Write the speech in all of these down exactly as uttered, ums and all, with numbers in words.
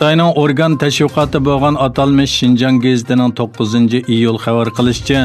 خىتاينىڭ ئورگان تەشۋىقاتى بولغان ئاتالمىش شىنجاڭ گېزىتىنىڭ توققۇزىنچى ئىيۇل خەۋەر قىلىشىچە،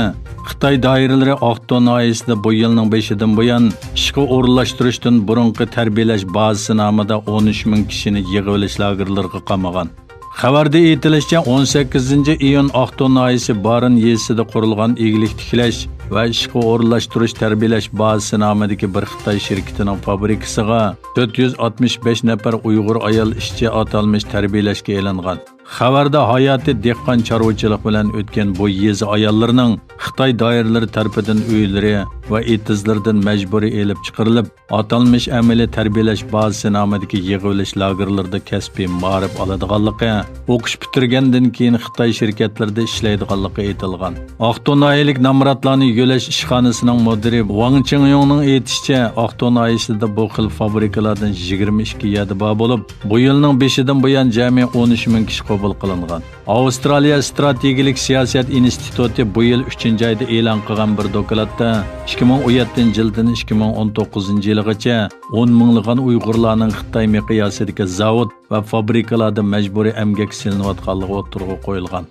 خىتاي دائىرىلىرى ئاقتۇ ناھىيەسىدە بۇ يىلنىڭ بېشىدىن بۇيان ئىشقا ئورۇنلاشتۇرۇشتىن بۇرۇنقى تەربىيەلەش بازىسى نامىدا ئون ئۈچ مىڭ كىشىنى يىغىۋېلىش لاگېرلىرىغا قامىغان. خەۋەردە ئېيتىلىشىچە، ئون سەككىزىنچى ئىيۇن ئاقتۇ ناھىيەسى بارىن يېزىسىدا قۇرۇلغان ئىگىلىك تىكلەش ۋە ئىشقا ئورۇنلاشتۇرۇش تەربىيەلەش بازىسى نامىدىكى بىر خىتاي شىركىتىنىڭ فابرىكىسىغا تۆت يۈز ئاتمىش بەش نەپەر ئۇيغۇر ئايال ئىشچى ئاتالمىش تەربىيەلەشكە ئېلىنغان. خەۋەردە ھاياتى دېھقان چارۋىچىلىق بىلەن ئۆتكەن بۇ يېزا ئاياللىرىنىڭ خىتاي دائىرىلىرى تەرىپىدىن ئۆيلىرى ۋە ئېتىزلىرىدىن مەجبۇرىي ئېلىپ چىقىرىلىپ، ئاتالمىش ئەمەلىي تەربىيەلەش بازىسى نامىدىكى يىغىۋېلىش لاگېرلىرىدا كەسپىي مائارىپ ئالىدىغانلىقى، ئوقۇش پۈتتۈرگەندىن كېيىن خىتاي شىركەتلىرىدە ئىشلەيدىغانلىقى ئېيتىلغان. ئاقتۇ ناھىيەلىك نامراتلارنى يۆلەش ئىشخانىسىنىڭ مۇدىرى ۋاڭ چىڭيۇڭنىڭ ئېيتىشىچە، ئاقتۇ ناھىيەسىدە بۇ خىل فابرىكىلاردىن يىگىرمە ئىككى يەردە بار بولۇپ، بۇ يىلنىڭ بېشىدىن بۇيان جەمئىي ئون ئۈچ مىڭ كىشى قوبۇل قىلىنغان. ئاۋسترالىيە ئىستراتېگىيىلىك سىياسەت ئىنستىتۇتى بۇ يىل ئۈچىنچى ئايدا ئېلان قىلغان بىر دوكلاتتا، ئىككى مىڭ ئون يەتتىنچى يىلدىن ئىككى مىڭ ئون توققۇزىنچى يىلىغىچە ئون مىڭلىغان ئۇيغۇرلارنىڭ خىتاي مىقياسىدىكى زاۋۇت ۋە فابرىكىلاردا مەجبۇرىي ئەمگەككە سېلىنىۋاتقانلىقى ئوتتۇرىغا قويۇلغان.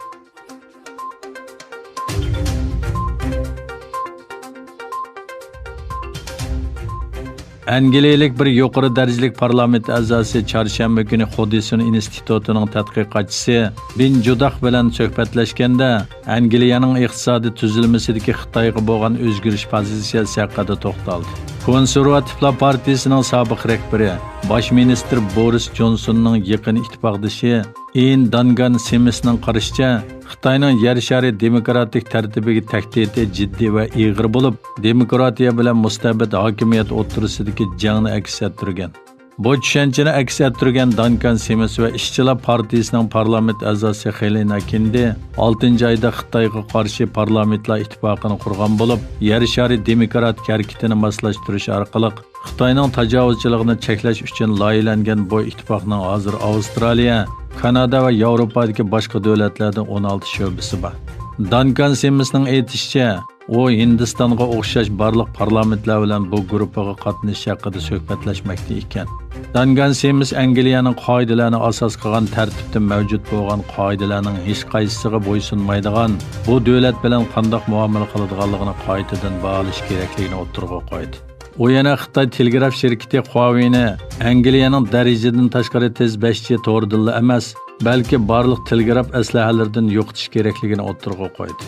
ئەنگلىيەلىك بىر يۇقىرى دەرىجىلىك پارلامېنت ئەزاسى چارشەنبە كۈنى خۇدسون ئىنستىتۇتىنىڭ تەتقىقاتچىسى بېن جۇداخ بىلەن سۆھبەتلەشكەندە، ئەنگلىيەنىڭ ئىقتىسادىي تۈزۈلمىسىدىكى خىتايغا بولغان ئۆزگىرىش پوزىتسىيەسى ھەققىدە توختالدى. كونسېرۋاتىپلار پارتىيىسىنىڭ سابىق رەھبىرى، باش مىنىستىر بورىس جونسوننىڭ يېقىن ئىتتىپاقدىشى ئىن دانگان سىمىسنىڭ قارىشىچە، خىتاينىڭ يەر شارى دېموكراتىك تەرتىپىگە تەھدىتى جىددىي ۋە ئېغىر بولۇپ، دېموكراتىيە بىلەن مۇستەبىت ھاكىمىيەت ئوتتۇرىسىدىكى جەڭنى ئەكس ئەتتۈرگەن. بۇ چۈشەنچىنى ئەكس ئەتتۈرگەن دانكان سىمىس ۋە ئىشچىلار پارتىيىسىنىڭ پارلامېنت ئەزاسى خېلىنا كىندى ئالتىنچى ئايدا خىتايغا قارشى پارلامېنتلار ئىتتىپاقىنى قۇرغان بولۇپ، يەر شارى دېموكراتىك ھەرىكىتىنى ماسلاشتۇرۇش ئارقىلىق خىتاينىڭ تاجاۋۇزچىلىقىنى چەكلەش ئۈچۈن لايىھەلەنگەن بۇ ئىتتىپاقنىڭ ھازىر ئاۋسترالىيە، كانادا ۋە ياۋروپادىكى باشقا دۆلەتلەردە ئون ئالتە شۆبىسى بار. دانكان سىمىسنىڭ ئېيتىشىچە، ئۇ ھىندىستانغا ئوخشاش بارلىق پارلامېنتلار بىلەن بۇ گۇرۇپپىغا قاتنىشىش ھەققىدە سۆھبەتلەشمەكتە ئىكەن. دانكان سىمىس ئەنگلىيەنىڭ قائىدىلەرنى ئاساس قىلغان تەرتىپتە مەۋجۇت بولغان قائىدىلەرنىڭ ھېچقايسىسىغا بويسۇنمايدىغان، بۇ دۆلەت بىلەن قانداق مۇئامىلە قىلىدىغانلىقىنى قايتىدىن باھالاش كېرەكلىكىنى ئوتتۇرىغا قويدى. ئۇ يەنە خىتاي تېلېگراف شىركىتى خۇاۋېينى ئەنگلىيەنىڭ دەرىجىدىن تاشقىرى تېز بەش جى تورىدىنلا ئەمەس، بەلكى بارلىق تېلېگراف ئەسلىھەلىرىدىن يوقىتىش كېرەكلىكىنى ئوتتۇرىغا قويدى.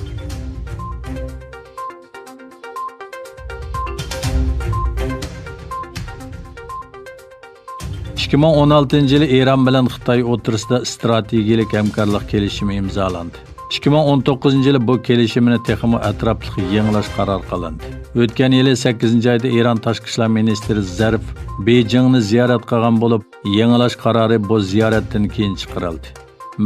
ئىككى مىڭ ئون ئالتىنچى يىلى ئىران بىلەن خىتاي ئوتتۇرىسىدا ئىستراتېگىيىلىك ھەمكارلىق كېلىشىمى ئىمزالاندى. ئىككى مىڭ ئون توققۇزىنچى يىلى بۇ كېلىشىمنى تېخىمۇ ئەتراپلىق يېڭىلاش قارارى قىلىندى. ئۆتكەن يىلى سەككىزىنچى ئايدا ئىران تاشقى ئىشلار مىنىستىرى زەرىف بېيجىڭنى زىيارەت قىلغان بولۇپ، يېڭىلاش قارارى بۇ زىيارەتتىن كېيىن چىقىرىلدى.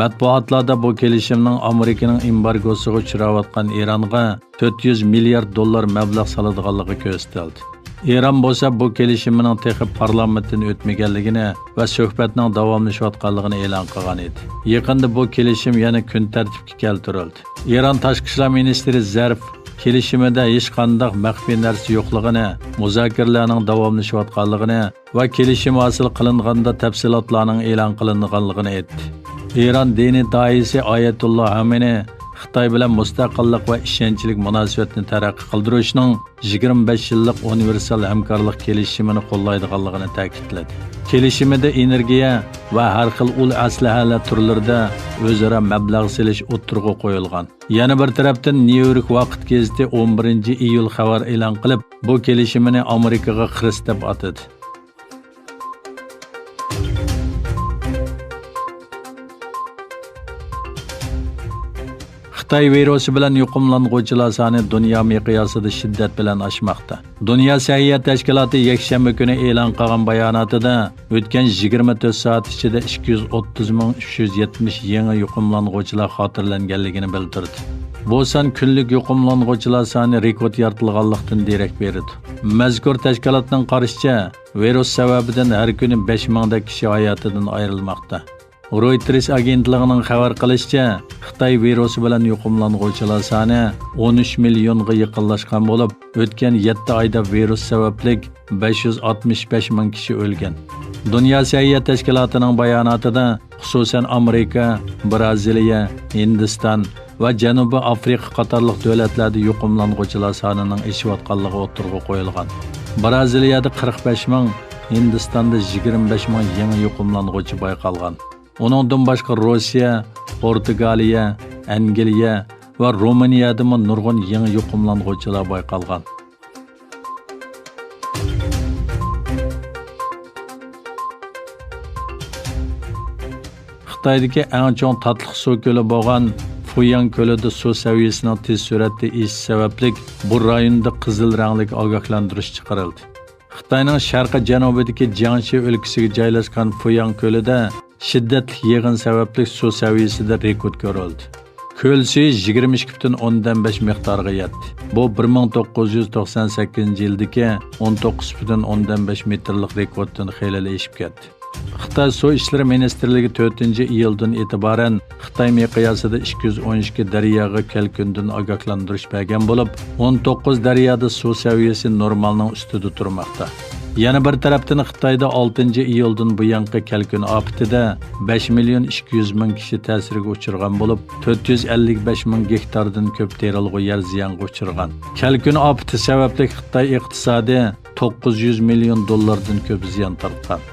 مەتبۇئاتلاردا بۇ كېلىشىمنىڭ ئامېرىكىنىڭ ئېمبارگوسىغا ئۇچراۋاتقان ئىرانغا تۆت يۈز مىليارد دوللار مەبلەغ سالىدىغانلىقى كۆرسىتىلدى. ئىران بولسا بۇ كېلىشىمنىڭ تېخى پارلامېنتتىن ئۆتمىگەنلىكىنى ۋە سۆھبەتنىڭ داۋاملىشىۋاتقانلىقىنى ئېلان قىلغان ئىدى. يېقىندا بۇ كېلىشىم يەنە كۈن تەرتىپكە كەلتۈرۈلدى. ئىران تاشقى ئىشلار مىنىستىرى زەرف كېلىشىمىدە ھېچقانداق مەخپىي نەرسە يوقلۇقىنى، مۇزاكىرىلەرنىڭ داۋاملىشىۋاتقانلىقىنى ۋە كېلىشىم ھاسىل قىلىنغاندا تەپسىلاتلارنىڭ ئېلان قىلىنغانلىقىنى ئېيتتى. ئىران دىنىي داھىيسى ئايەتۇللا خامېنىي خىتاي بىلەن مۇستەقىللىق ۋە ئىشەنچلىك مۇناسىۋەتنى تەرەققىي قىلدۇرۇشنىڭ يىگىرمە بەش يىللىق ئۇنىۋېرسال ھەمكارلىق كېلىشىمىنى قوللايدىغانلىقىنى تەكىتلىدى. كېلىشىمىدە ئېنېرگىيە ۋە ھەر خىل ئۇل ئەسلىھەلەر تۈرلىرىدە ئۆزئارا مەبلەغ سېلىش ئوتتۇرىغا قويۇلغان. يەنە بىر تەرەپتىن، نيۇ يورك ۋاقىت گېزىتى ئون بىرىنچى ئىيۇل خەۋەر ئېلان قىلىپ، بۇ كېلىشىمنى ئامېرىكىغا خىرىس دەپ ئاتىدى. خىتاي ۋىرۇسى بىلەن يۇقۇملانغۇچىلار سانى دۇنيا مىقياسىدا شىددەت بىلەن ئاشماقتا. دۇنيا سەھىيە تەشكىلاتى يەكشەنبە كۈنى ئېلان قىلغان باياناتىدا، ئۆتكەن يىگىرمە تۆت سائەت ئىچىدە ئىككى يۈز ئوتتۇز مىڭ ئۈچ يۈز يەتمىش يېڭى يۇقۇملانغۇچىلار خاتىرىلەنگەنلىكىنى بىلدۈردى. بۇ سان كۈنلۈك يۇقۇملانغۇچىلار سانى رېكورت يارىتىلغانلىقتىن دېرەك بېرىدۇ. مەزكۇر تەشكىلاتنىڭ قارىشىچە، ۋىرۇس سەۋەبىدىن ھەر كۈنى بەش مىڭدەك كىشى ھاياتىدىن ئايرىلماقتا. رويتېرس ئاگېنتلىقىنىڭ خەۋەر قىلىشىچە، خىتاي ۋىرۇسى بىلەن يۇقۇملانغۇچىلار سانى ئون ئۈچ مىليونغا يېقىنلاشقان بولۇپ، ئۆتكەن يەتتە ئايدا ۋىرۇس سەۋەبلىك بەش يۈز ئاتمىش بەش مىڭ كىشى ئۆلگەن. دۇنيا سەھىيە تەشكىلاتىنىڭ باياناتىدا، خۇسۇسەن، ئامېرىكا، بىرازىلىيە، ھىندىستان ۋە جەنۇبىي ئافرىقا قاتارلىق دۆلەتلەردە يۇقۇملانغۇچىلار سانىنىڭ ئېشىۋاتقانلىقى ئوتتۇرىغا قويۇلغان. بىرازىلىيەدە قىرىق بەش مىڭ، ھىندىستاندا يىگىرمە بەش مىڭ يېڭى يۇقۇملانغۇچى بايقالغان. ئۇنىڭدىن باشقا، روسىيە، پورتۇگالىيە، ئەنگلىيە ۋە رومىنىيەدىمۇ نۇرغۇن يېڭى يۇقۇملانغۇچىلار بايقالغان. خىتايدىكى ئەڭ چوڭ تاتلىق سۇ كۆلى بولغان فۇياڭ كۆلىدە سۇ سەۋىيەسىنىڭ تېز سۈرئەتتە ئېشىشى سەۋەبلىك، بۇ رايوندا قىزىل رەڭلىك ئاگاھلاندۇرۇش چىقىرىلدى. خىتاينىڭ شەرقىي جەنۇبىدىكى جياڭشى ئۆلكىسىگە جايلاشقان فۇياڭ كۆلىدە شىددەتلىك يېغىن سەۋەبلىك سۇ سەۋىيەسىدە رېكورت كۆرۈلدى. كۆل سۈيى يىگىرمە ئىككى پۈتۈن ئوندىن بەش مىقدارىغا يەتتى. بۇ بىر مىڭ توققۇز يۈز توقسان سەككىزىنچى يىلدىكى ئون توققۇز پۈتۈن ئوندىن بەش مېتىرلىق رېكورتتىن خېلىلا ئېشىپ كەتتى. خىتاي سۇ ئىشلىرى مىنىستىرلىكى تۆتىنچى ئىيۇلدىن ئېتىبارەن خىتاي مىقياسىدا ئىككى يۈز ئون ئىككى دەرياغا كەلكۈندىن ئاگاھلاندۇرۇش بەرگەن بولۇپ، ئون توققۇز دەريادا سۇ سەۋىيەسى نورمالنىڭ ئۈستىدە تۇرماقتا. يەنە بىر تەرەپتىن، خىتايدا ئالتىنچى ئىيۇلدىن بۇيانقى كەلكۈن ئاپىتىدە بەش مىليون ئىككى يۈز مىڭ كىشى تەسىرگە ئۇچرىغان بولۇپ، تۆت يۈز ئەللىك بەش مىڭ گېكتاردىن كۆپ تېرىلغۇ يەر زىيانغا ئۇچرىغان. كەلكۈن ئاپىتى سەۋەبلىك خىتاي ئىقتىسادى توققۇز يۈز مىليون دوللاردىن كۆپ زىيان تارتقان.